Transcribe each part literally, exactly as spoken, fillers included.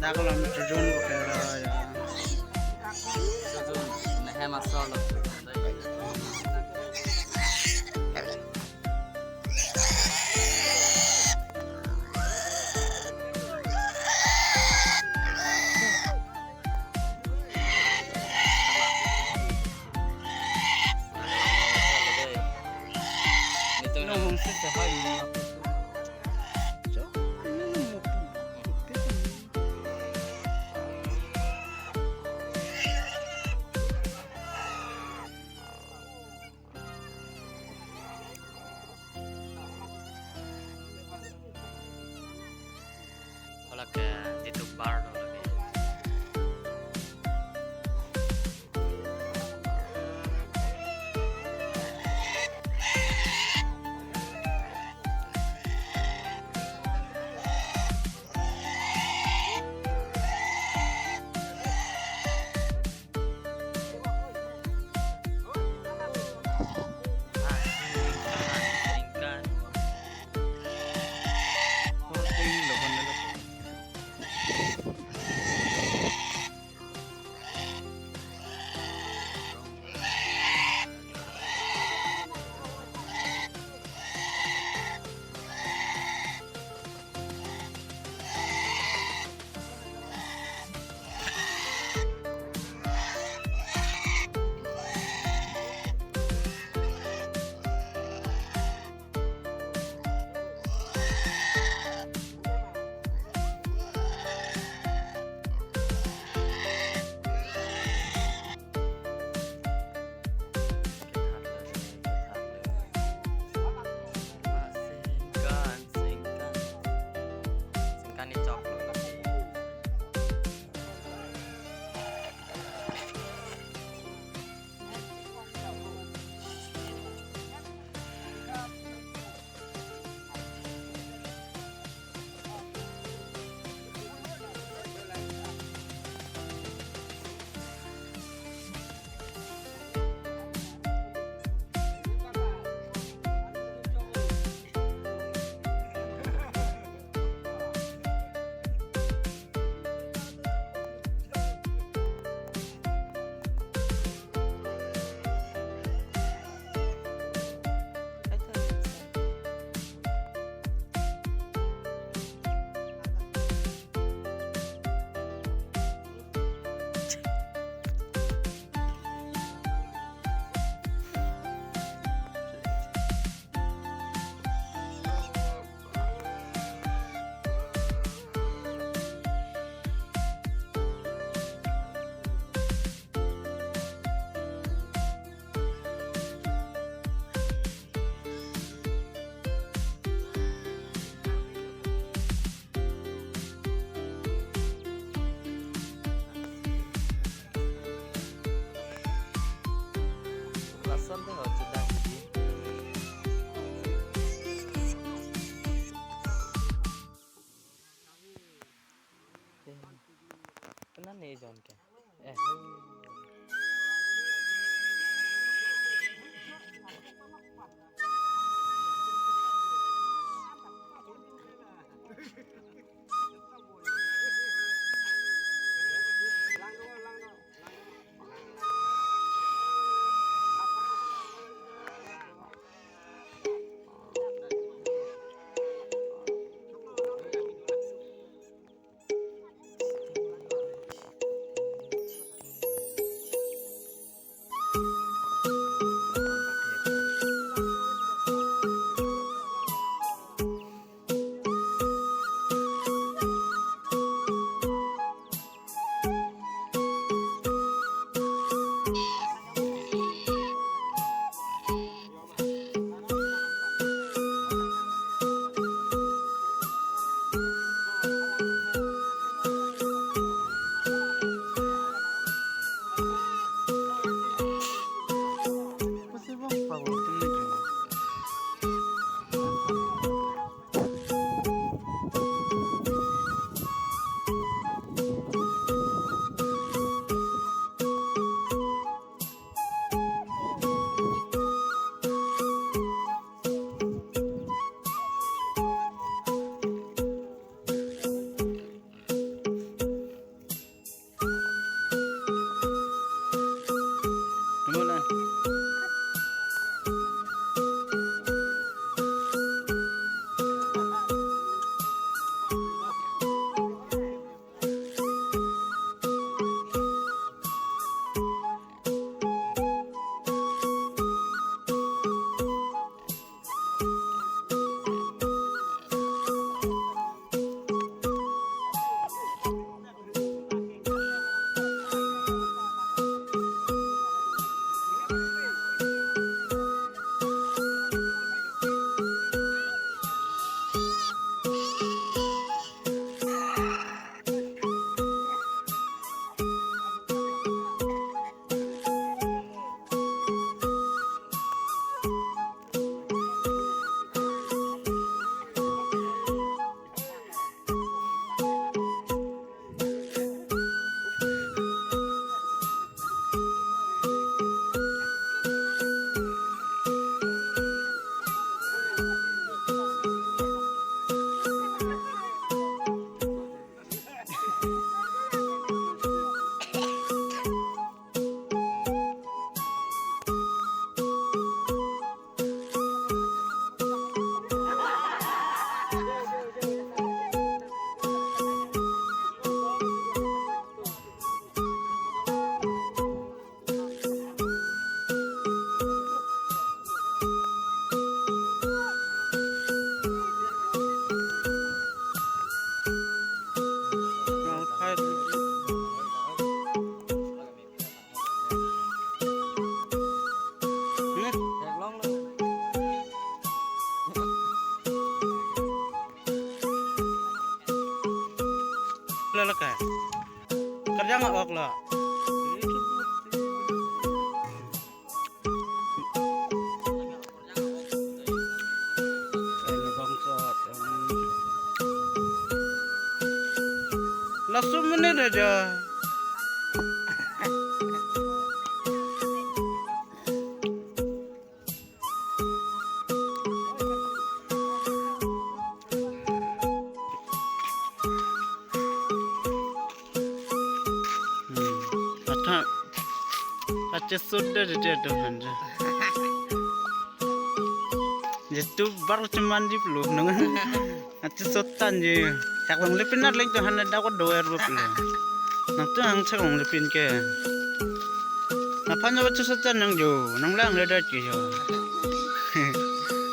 Akolam chojun ko kela ya. Chojun, nehem asor lo chojun dai. Nahong si sahai ni. Hala ke jitu bar do lake. Namun, ah. Lelaka. Kerja nggak wak lo. Ini bangsat, em. Langsung menit aja. Hmm. Atha, ache sut de de de hanja. Jitu bar cuman di pelu nung. Ache sut tan ji. Sak longle pin arleng tu hana dak doer ba pelu. Nang tu hang sak longle pin ke. Naphan jo ache sut tan nang jo. Nang lang le dat ke jo.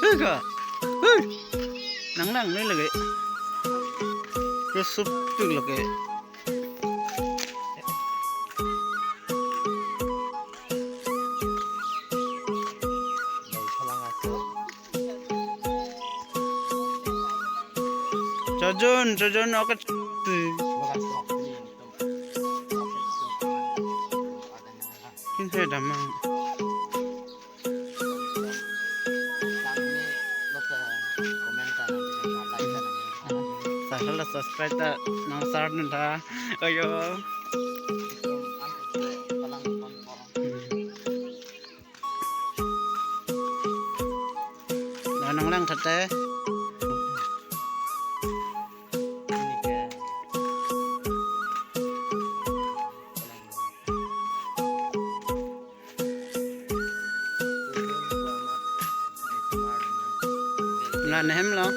Hei ka. Hei. Nang lang le lagi. Terus sup tu lagi. Chojun, chojun, oke. Kin hai damang. Sahel subscribe ta nang sar nun tha. Ayo. Nang lang thate. La nehem lo.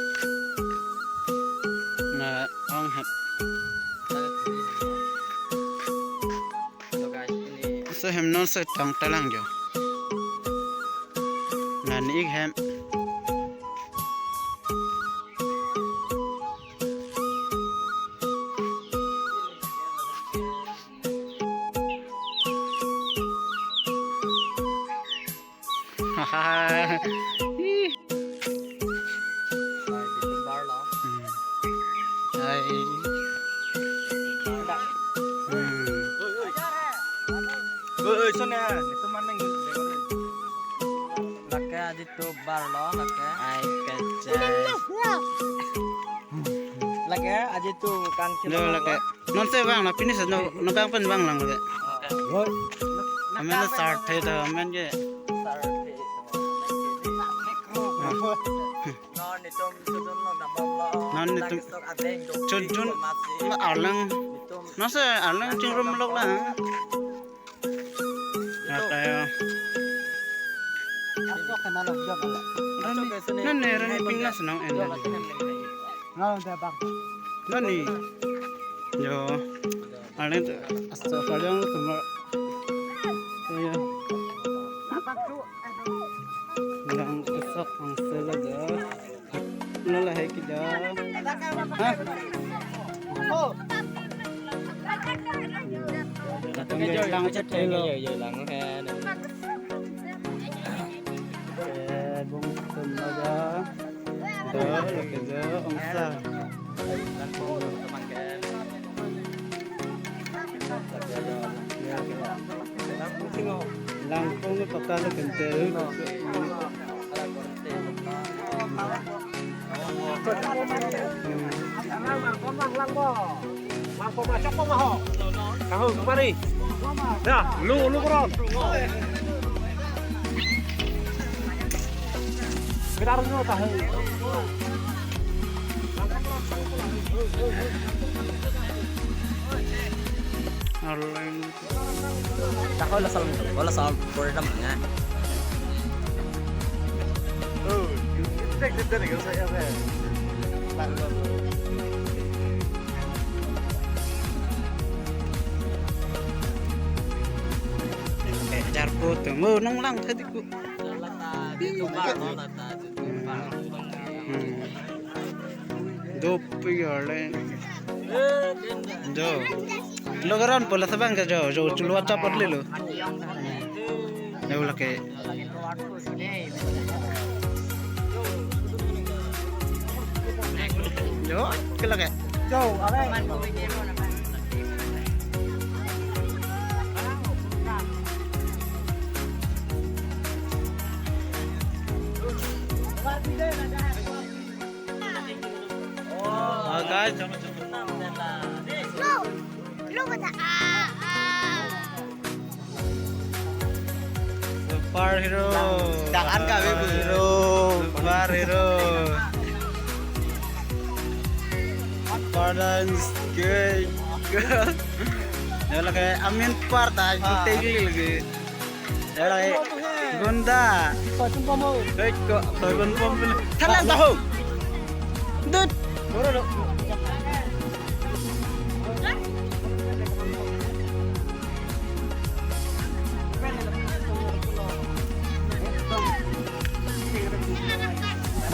Na ong hep. So hem non se tong talang jo. Ngan ik hem. Hai. Hmm. Oi, oi, son ya, itu mana yang lake aji tu bar lo, lake. Ai kacai. Lake aji tu kang. Lo, lake. Non se vang la finish no, no vang pen vang lang le. Oi. Amen la sar the ta, amen ke. Sar the. Non netum sudun lo dambom lo. Non netum. Lake sok adeng dong. Sudun lo arlang. Netum. Non se arlang chingrum lok la. Ataya. Nani, nani, nani, pingnas nang en. Nani. Yo. Arni tu, aso kaliang tu ma. Yo. Lang kesak angsel aja. Nala hai kida. Ha? Lang chet lo. Yo, yo, lang hai. Eh, bung tum aja. Do, lake do, ongsa. Langkung ni pakalo kente. Tahu, mari. Ya, lu, lu koron. Kita harus tahu. Tahu lah salam, wala salam program nga. Oh, kita kita ni kalau saya apa? Eh, jar ko tu, mo nang lang tadi ko. Hmm. Do pi yo le. Do. Lo karon pola sabang ke jo, jo chulu WhatsApp pot lilo. Hmm. Yo lake. Jo, ke lake. Jo, abe. Oh, guys. Lo, lo kata, ah, ah. Super hero. Dak an ka, super hero. Super hero. Super dance. Good. Yo lake amin part ta, ah, shooting lagi. Erai, Gunda. Koi pun pomo. Hei, kok, koi pun pomo. Thalang tahu. Dut. Boro lo.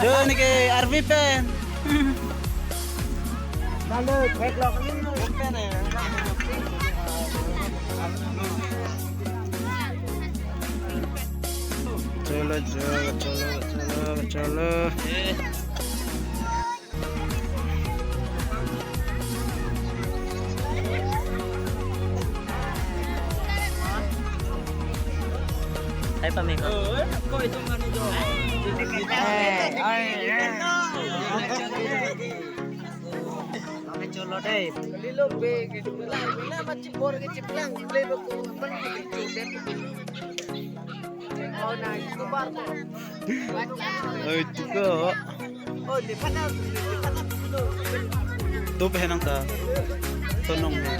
Do ni ke R V pen. Lalu, backlog ni. Cholo, cholo, cholo, cholo, cholo. Hai, pamiko. Eh, ai, ai. Kami cholo deh. Lilo be, gitu. Mila, mila, macam bor, keciplang, play beko, apa, gitu. Oh, nah, itu bar. Oi, tuko. Oh, di mana? Di mana? Tup hai nang ta. Tonong me.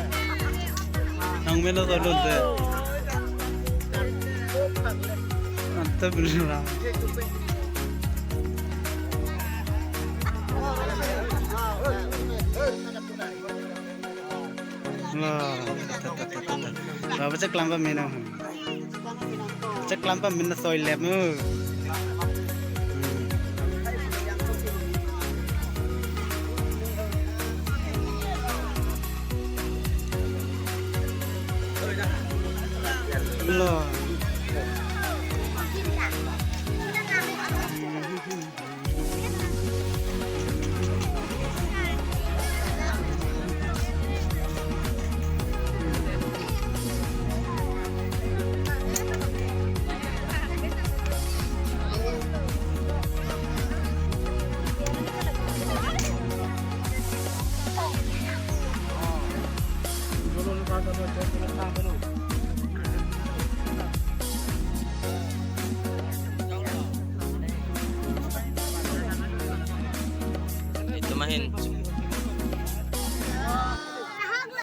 Nang me lo tolun te. Mantap beneran. Wah, ta, ta, ta, ta, ta. Wah, pacheklang pame nang. Pacheklang pame na soi lep mu. Hmm. Lo. Itu mahin.